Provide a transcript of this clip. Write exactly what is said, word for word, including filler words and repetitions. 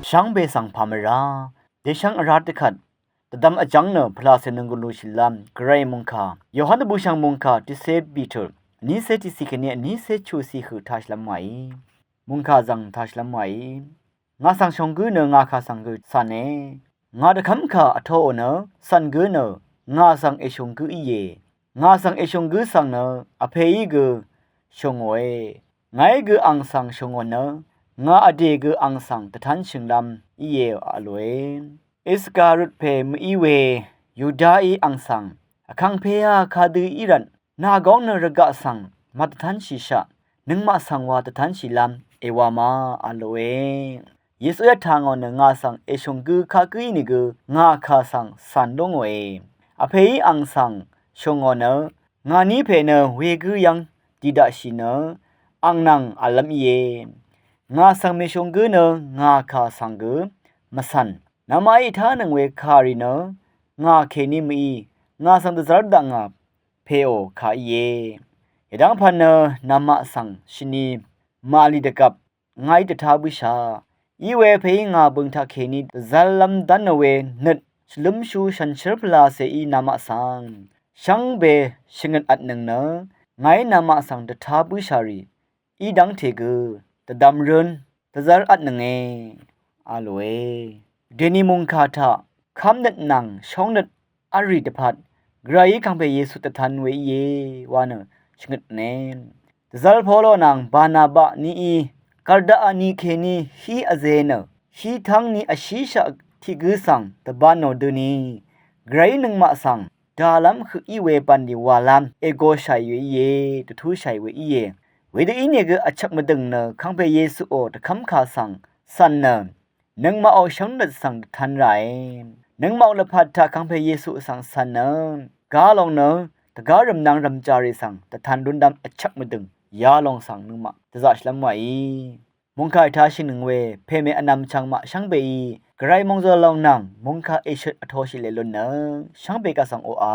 shvngbe svng pà mvrá dèshvng vrá dvkvt dvdvm vjv́ng nø pvlacè nònggùn lúshìlv́m gvray mòngkà Yohan dvbùshv̀ng mòngkà tiqcé Piter vnícé tiqcì kèní vnícé chuqcì høq tashìlv́m wàí. Mòngkà zv̀ng tashìlv́m wàí. Ngà svng shònggǿ nø ngà kà svng gø cv̀ne. Ngà dvkv́mkà vtoò nø cv̀n gǿ nø ngà svng èshònggǿ íe. Ngà svng èshònggǿ svng nø Vpèí gø shòngòe. Ngàí gø ang svng shòngò nø ngà vdè gø ang svng dvtánshø̀nglv́m íe a lòe. Iskariot pè mø̀í we Yudaí ang svng vkàngpèá kadø í rvt nà góng nø rvgaq svng màdvtánshìshaq nøngmaq svng wa dvtánshìlv́m èwā ma a lòe. Yesuí vtà ngò nø ngà svng èshònggǿ kagǿ ínìgø ngà kà svng cv̀n lú ngòe. Vpèí ang svng shòngò nø ngàní pè nø wegǿ yv́ng dì daqshì nø ang nvng v̀llv́m íe. Ngà svng mèshònggǿ nø ngà kà svng gø mvcv̀n. Namaqí vtánøng we kàrì nø ngà kèní mø̀í ngà svng dvzv́r dakngà pèò kà íe. Yvdv́ng pv̀n nø namaq svng shvni màvlì dvgvp ngàí dvtá bǿshà. Iwe pèí ngà bø̀ng taqkèní dvzv́llv́m dv́nò we nøt shvlǿmshú shànshér pvlacèí namaq svng shvngbe shvngøt vtnøng nø ngàí namaq svng dvtá bǿshà rì í dv́ngte gø dvdvm rǿn dvzv́r vtnønge a lòe. Dèni mòngkà taq kv́mnøt nvng shóngnøt v́lrì dvpvt gvrayí kàngpè Yesu dvtan we íe wa nø shvngøtne. Dvzv́l Polo nvng Barnaba nií gv̀rdaqà ni kèní hí vze nø hí tv́ngni vshíshaq tiq gǿ svng dvbānò døni gvrayí nøngmaq svng dàlv́m høq í we bv̀nlì wàlv́m ègoshàì we íe, dvtúshàì we íe. Wedø ínìgø vchvk mvdø̀ng nø kàngpè Yesuò dvkv́mkà svng cv̀n nø nøngmaqò shvngnøt svng dvtan ràe. Nøngmaqò lvpat taq kàngpè Yesu svng cv̀n nø gá long nø dvgá rv̀mnvng rv̀mjàrì svng dvtan lúndv́m vchvk mvdø̀ng yalòng svng nøngmaq dvzaqshìlv́m wàí. Mòngkà ètāshìnøng we pèmè vnvm chvngmaq shvngbeí gvray mòngzø̀l lòng nvng mòngkà èshøt vtoshì lè lunnøng shvngbe kaq svng oqà.